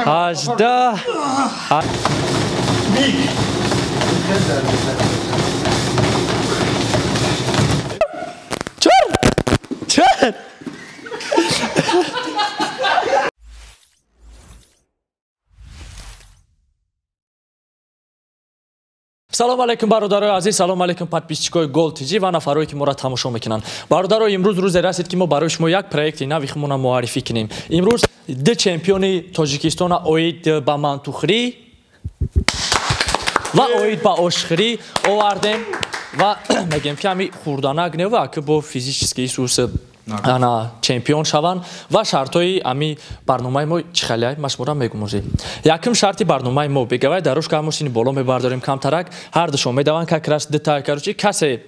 18. Чор. Салом алейкум, бародарои азиз, салом алейкум, подписчикои Гол ТЖ ва нафарое ки моро тамошо мекунанд. Бародаро, имрӯз рӯзе расид, ки мо барои шумо як проекти нави худмона муаррифӣ кунем. Имрӯз ду чемпиони Тоҷикистона оид ба мантухӯрӣ ва оид ба ошхӯрӣ овардем ва мегӯем, ки ҳами хурданак не ва ки бо физически исус ана чемпион шаванд. Ва шартҳои ами барномаи мо чӣ хеле ман шуморо мегӯм. Озӣ якум шарти барномаи мо бегавай дарушка мо сини боло мебардорем камтарак, ҳар душон медаванд, как раз дута, короче, касе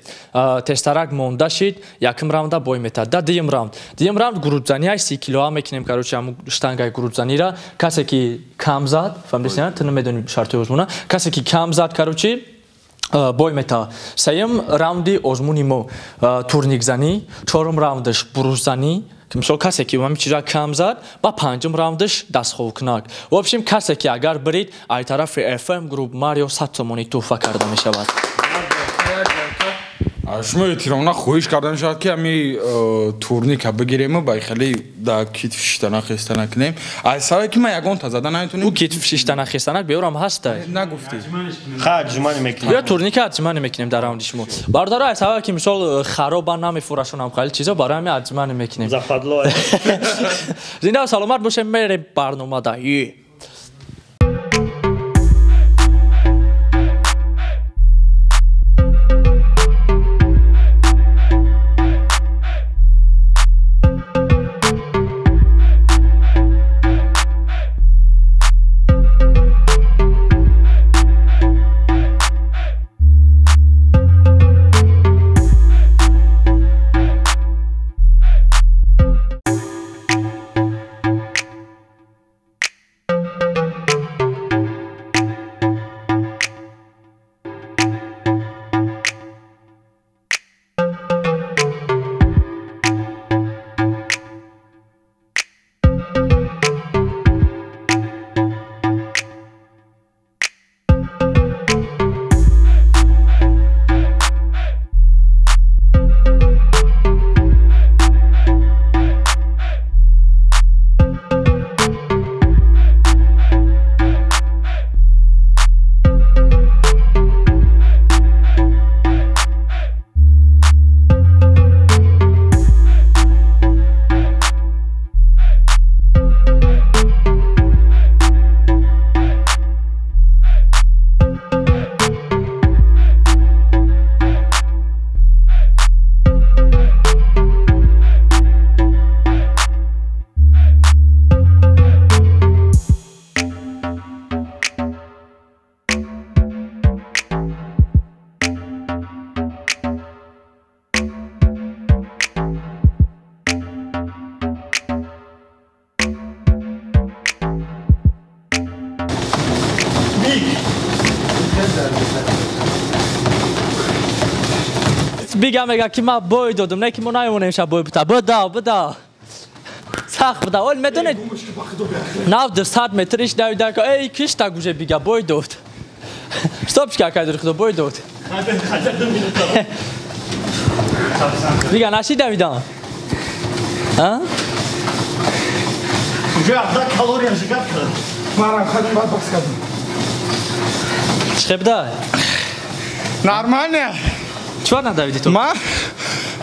тезтарак монда шид, якум раунда бой метад. Да дуюм раунд, дуюм раунд грудзанияй 30 килоа мекунем, короче, ҳамун штангаи грудзанира касе ки кам зад, фаҳмидед, ту намедонӣ шартҳои озмуна, касе ки кам зад, короче, бой мета. Сеюм раунди озмуни мо турникзанӣ, чорум раундаш буруззанӣ, мисол касе ки ҳамин чиза кам зад, ва панҷум раундаш дастхобкунак. В общем, касе ки агар бирид, ай тарафи FM Group Марио 100 сомонӣ туҳфа карда мешавад. Шумо эҳтиромона хоҳиш карда мешавад, ки ҳами турника бигирему ба хеле да китф шиштана хестана кунем. Аз сабабе ки ман ягонта зада наметонем. Ӯ китф шиштана хестанак беёрам ҳаста. Нагуфтӣ. Ха, ҷумани мекунем. Ё турника аҷмани мекунем дар раунди шумо. Бародаро, аз сабабе ки мисол хароба намефурашонам хеле чизо, барои ҳами аҷмани мекунем. Западло. Зинда саломат бошем, мерем барномада. Бига мега ки ман бой додам, не ки мо наёмонем ша бой бита. Буда, буда. Сахт буда. Ол медонед, 90 метриш давида, эй, кишта гуже бига бой дод. Стоп, чика кайдур худо бой дод. Бига наши давидан. А? Уже 10 калория жигат кард. Марам хадим бад бокс кардам. Чӣ буда? Нормально. Чӣ надавиди ту? Ма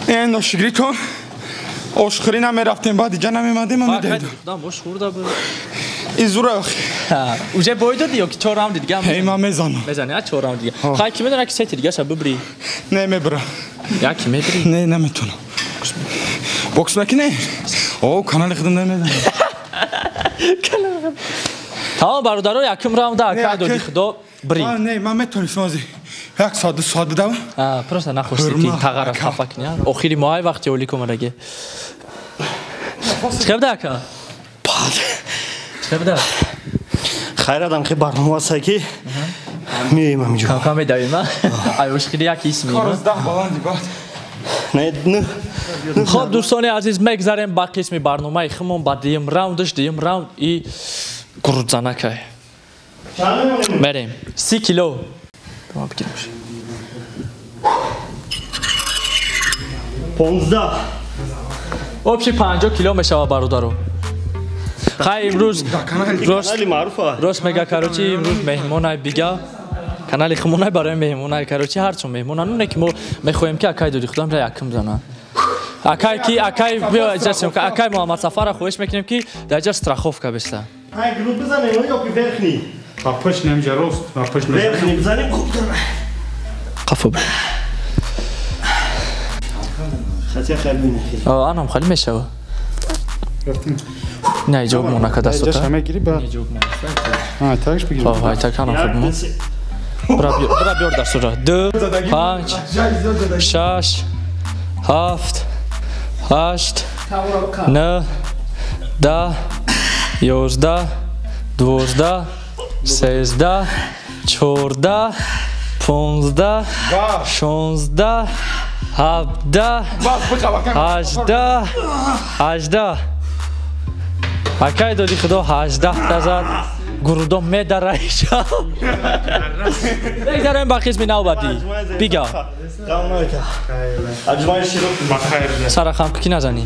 ношигритон ошхӯрӣ намерафтем, баъд иҷа намемадем, ма медавидам. Худам ош хӯрда буд. Изура. Уже бой додӣ ё ки чор раунди дига? Эй, ман мезанам. Мезанӣ, а чор раунд дига. Хай, ки медонад, ки сети дигаша бибрӣ? Не, мебра. Яки мебрӣ? Не, наметонам. Бокс мекунӣ? О, канали худам намезанам. Тамом, бародаро, якум раунда ака доди худо бри. Не, ман метонистам ози. Як соат, ду соат бидавам. Просто нахостӣ ки тағара хафа кунӣ. Охири моҳай вақти олӣ комадаги. Чӣ буда ака? Чӣ буда? Хайр, адам хе барнома аст ки меоем ҳаминҷо. Кам кам медавем, а? Ай ошхири як ҳис меоем. Корос даҳ баланди баъд. Хоб, дӯстони азиз, мегзарем ба қисми барномаи худмон, ба дуюм раундаш. Дуюм раунд и Гурудзанакай. Мерем. 30 кило. Бигирмш. 15. Общий 50 кило мешава бародаро. Хай имрӯз рост мега короче имрӯз меҳмонай бига. Канали хумонай барои меҳмонай короче ҳарчун меҳмонан не ки мо мехоҳем ки акай доди худам ра якм зана. Акай ки акай биё иҷозат акай Муҳаммад Сафара хоҳиш мекунем ки дар ҷа страховка беста. Ай груд бизанем ё ки верхний? Ба пушт намҷа рост, ба пушт верхний бизанем хубтар. Қафо. Хотя хеле не. Анам хеле мешава. Не иҷоб монака дастута. Иҷоша мегири ба. А, такш бигир. Ай так анам хуб мо. Бра биёр дастура. 2 5 6 7 8 9 10 11 12 13 14 15 16 17 18 18. Акай доди худо 18 тазад. Гурудом медараиша. Мегзарем ба қисми навбатӣ. Бига. Сарахам ки назанӣ.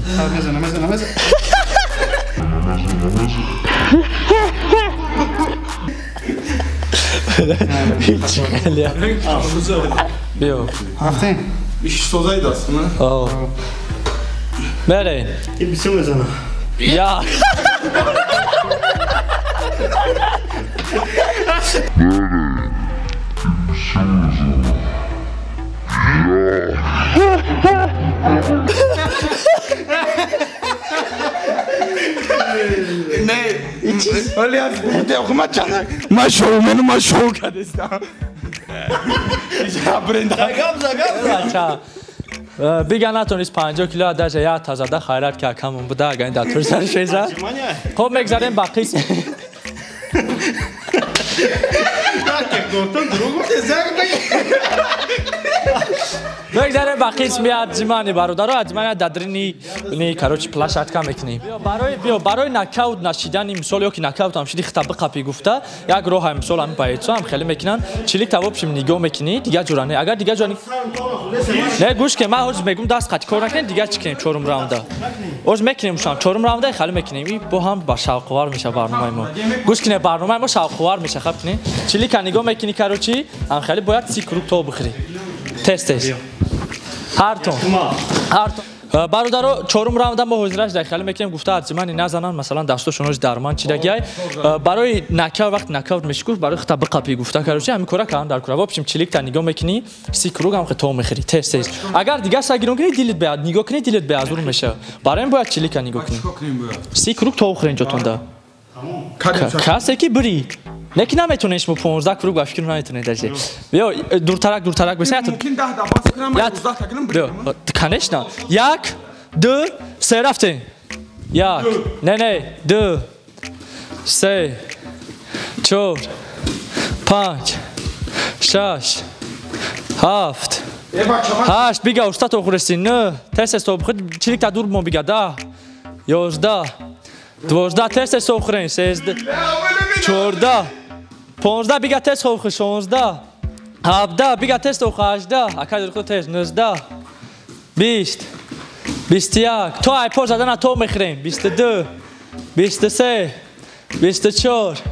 Ҳеч хеле. Биё. Иш созай даст, не? О. Мерем. Ин бисёр мезанам. Я. Не, вале аз буда ма ма шоумену ма шоу кардестам. Ача. Бига натонист 50 кило даже як тазада хайрат ки акамон буда агар ин дар тур сар шеза. Хоб мегзарем ба қисм. Мегзарем ба қисми отжимания бародаро, отжимания дадрини не короче площадка мекунем. Биё барои нокаут нашидани мисол ё ки нокаут ҳам шиди хита биқапӣ гуфта як роҳ ҳам мисол ҳам бойцо ҳам хеле мекунанд. Чилик та в общем нигоҳ мекунӣ дигар ҷура не. Агар дигар ҷура не гӯш ке ман ҳоз мегум даст қати кор накунем дигар чӣ кунем чорум раунда. Ҳоз мекунем шам чорум раунда хеле мекунем. И бо ҳам ба шавқовар меша барномаи мо. Гӯш кине барномаи мо шавқовар меша хаб кине. Чилика нигоҳ мекунӣ короче ҳам хеле бояд 30 круг то бихӯрӣ. Тез тез. Ҳартон. Ҳартон. Бародаро чорум раунда мо ҳозираш дар хеле мекунем гуфта отжимания назананд масалан дастошонаш дарман чидагиай. Барои нокаут вақт нокаут меши гуфт барои хита биқапӣ гуфта короче ҳамин кора кардам дар кора. В общем чиликта нигоҳ мекунӣ 30 круг ҳам то мехӯрӣ тез тез. Агар дигар сагирон кунӣ дилит бе нигоҳ кунӣ дилит беазур мешавад. Барои ин бояд чилика нигоҳ кунӣ. 30 круг то хӯрен ҷотонда. Касе ки бирид. Лекин наметонеш мо 15 круг ба фикр наметонед даже. Биё дуртарак дуртарак бисай. Мумкин 10 да бас кунам, 12 та кунам. Биё, конечно. 1 2 3 рафтем. 1 не не 2 3 4 5 6 7 8 бига уста то хӯрести 9 тез тез то бихӯр чилик та дур мо бига 10 11 12 тез тез то хӯрен 13 14 15 бига тез хӯр 16 17 бига тез то 18 акай дурхо тез 19 20 21 то ай по задана то мехӯрем 22 23 24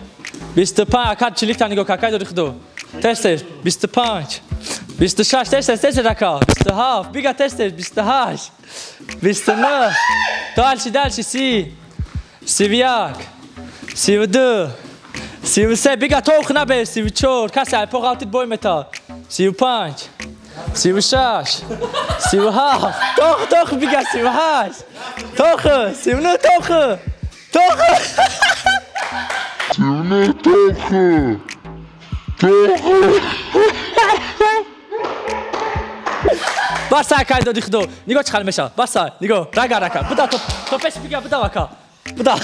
25 акай чиликта нигоҳ акай дурхо тез тез 25 26 тез тез тез ака 27 бига тез тез 28 29 дальше дальше 30 31 32 33 бига тох набе 34 касе ай по ғалтид бой мета 35 36 37 тох тох бига 38 тох 39 тох тох 39 тох тох. Бас акай доди худо нигоҳ чӣ хел мешавад. Бас нигоҳ рага рака буда то пеш бига буда ака буда.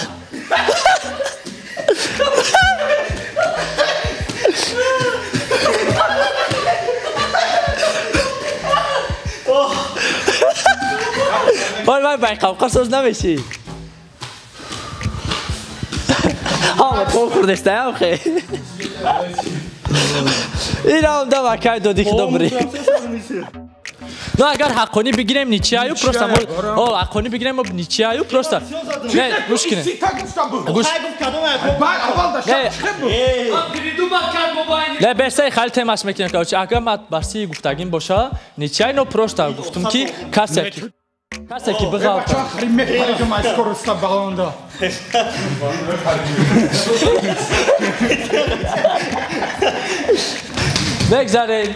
Вай вай бай қавқа соз намешӣ. Ҳама пол хӯрдестаям хе. Инам дам акай доди худо бри. Ну агар ҳаққонӣ бигирем ничияю просто мо о ҳаққонӣ бигирем мо ничияю просто не гӯш кунед. Гӯш. Не бесай хали темаш мекунем короче агар ман барси гуфтагим боша ничияй но просто гуфтум ки касе ки бигав. Бегзарем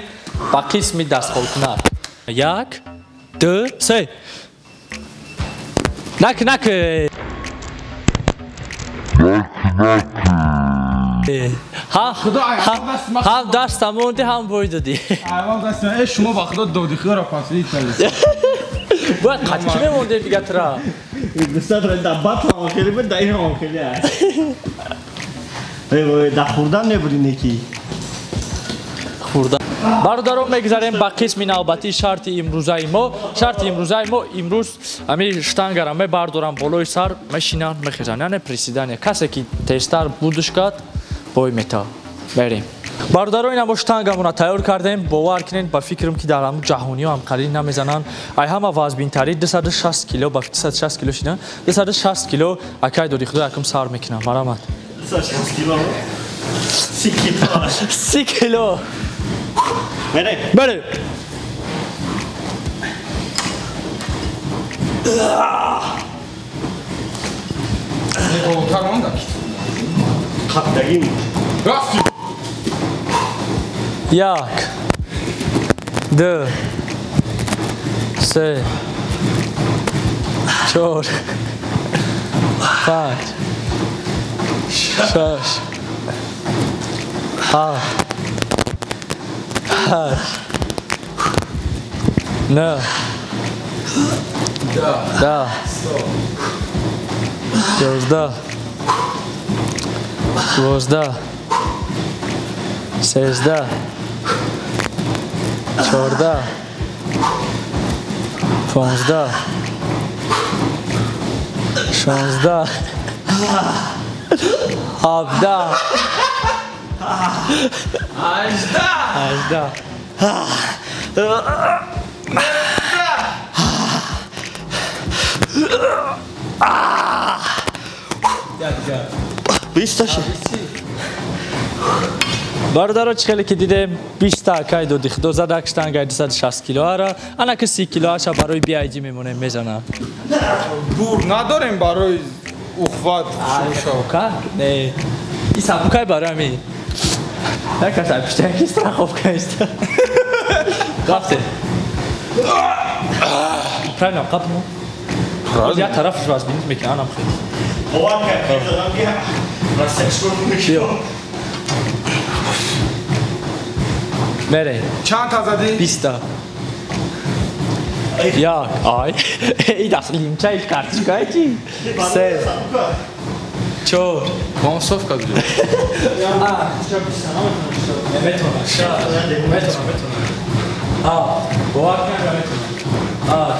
ба қисми дастхолкунак. 1, 2, 3. Нак нак. Ҳам даста монди, ҳам бой додӣ. Аввал даст шумо ба худо доди худоро пасидид кардед. Бояд қатъи мемондем дига тура. Дар батл ҳам хеле буд, дар ин ҳам хеле аст. Дар хӯрдан мебуди неки. Хӯрдан. Бародарон мегузарем ба қисми навбатии шарти имрӯзаи мо. Шарти имрӯзаи мо имрӯз ҳамин штангара мебардорам болои сар, мешинанд, мехезанд. Яъне приседания. Касе ки тезтар будуш кард, бой метавад. Мерем. Бародарон ина мо штангамона тайёр кардем. Бовар кунед ба фикрам ки дар ҳамун ҷаҳониҳо ҳам қалил намезананд. Ай ҳама вазбинтари 260 кило ба 260 кило шидан. 260 кило акай доди худо якум сар мекунам. Марамат. 260 кило. 30 кило. 30 кило. Мерем. Мерем. Қаптагим. Рафти. 1, 2, 3, 4, 5, 6, 7, 8, 9, 10, 11, 12, 13, 14, 15, 16, 17, 18. 20 та Бародаро чӣ хеле ки дидем 20 та акай доди худо задак штангаи 260 килоара ана ки 30 килоаша барои BIG мемонем мезанам. Бур надорем барои ухват шуша. Не. И сабукай барои ами. Як каса пиштаки страховка ист. Рафте. Правильно, қапмо. Я тараф вазбинит мекунам хеле. Бовар кард, задам ки расакшон мекунам. Мере. Чанд та задӣ? 20 та. Як, ай. И даст лимчаи карточка чи? 3, 4. Консовка дӣ. Метавонам. Метавонам, метавонам. А, бовар кунам метавонам. А.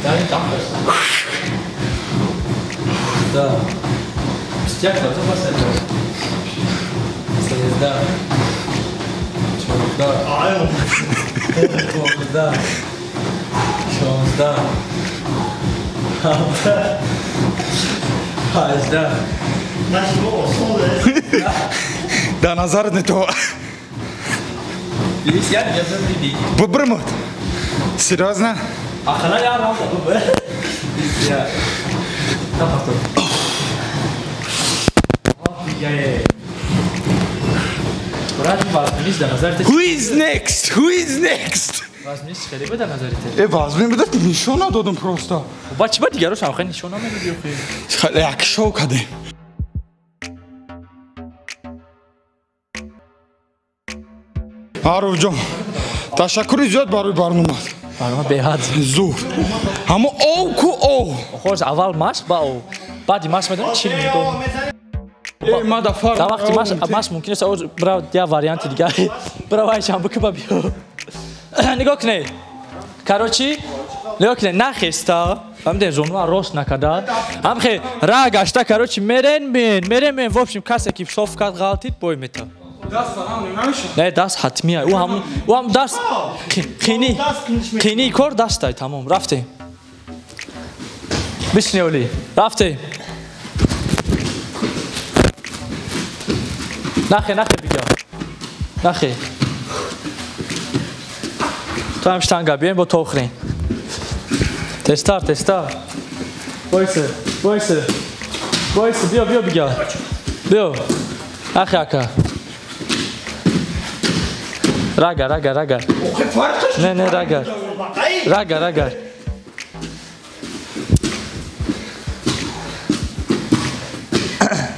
Дар ин там. Да. 21 та, то 13, 14, 15, 16, 17, 18. Да назар не то. Бубрмут. Серьезно? Ахана я рамда бубр. Who is next? Who is next? Вазмин хеле буда назарите. Вазмин буда нишон надодам просто. Ба чӣ ба дигарош ҳам хеле нишон намедодӣ охи? Хеле як шоу кардем. Аруф ҷон, ташаккури зиёд барои барномат. Барнома беҳад зур. Ҳамо ов ку ов. Хош аввал машқ ба ов. Баъди машқ медонӣ чӣ мегӯ? Ма да фарқ. Дар вақти машқ мумкин аст бира я варианти дигар. Бира вайшам бикуба биё. Нигоҳ кунед. Короче, Нигоҳ кунед, нахеста, фаҳмидем, зонуа рост накарда. Ҳамхе ра гашта, короче, мерен мен, мерен мен, в общем, касе ки соф кард ғалтид, бой мета. Не, даст ҳатмия. Ӯ ҳам даст қини. Қини кор дастай, тамом, рафтем. Бишне оли, рафтем. Нахе, нахе бигя. Нахе. То ҳам штанга биёем бо тохрем. Тестар, тестар. Войсе, войсе. Войсе, биё, биё бигя. Биё. Нахе ака. Рага, рага, рага. Не, не, рага. Рага, рага.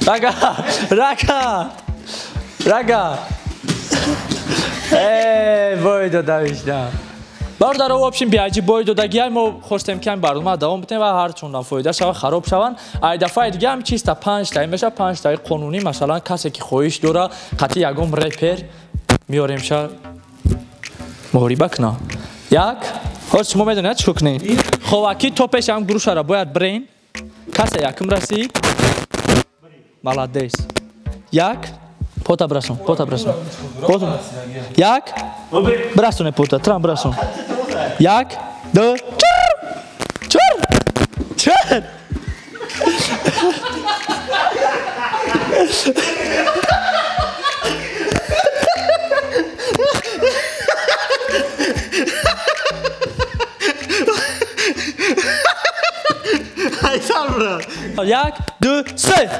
Рага, рага. Рага. Эй, бой додавишда. Бародаро, в общем, биаҷи бой додагиай мо хостем ки ҳам барнома давом битем ва ҳар чундан фоида шава, хароб шаванд. Ай дафъаи дига ҳам чиста 5 таи меша, 5 таи қонунӣ, масалан, касе ки хоҳиш дора, қатъи ягон репер меоремша муҳориба куна. Як, ҳозир шумо медонед чӣ кунед? Ховакӣ то пеши ҳам грушара бояд бирен. Касе якум расид, молодец. Як, пота бирасон, пота бирасон. Як, бирасоне пота, трам бирасон. Як, ду, чор, чор, чор. Як, ду, се.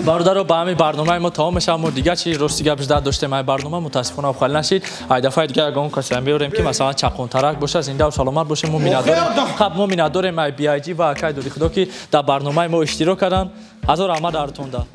Бародаро, ба ҳамин барномаи мо тамом мешавад. Мо дигар чи рости гап жда доштем ай барнома, мутаассифона хали нашид. Ай дафъаи дигар ягон касе меорем ки масалан чақонтарак бошад. Зиндаву саломат бошем. Мо миннатдорем, хаб, мо миннатдорем ай биайҷи ва акай доди худо, ки дар барномаи мо иштирок карданд. Ҳазор раҳмат ҳартонда.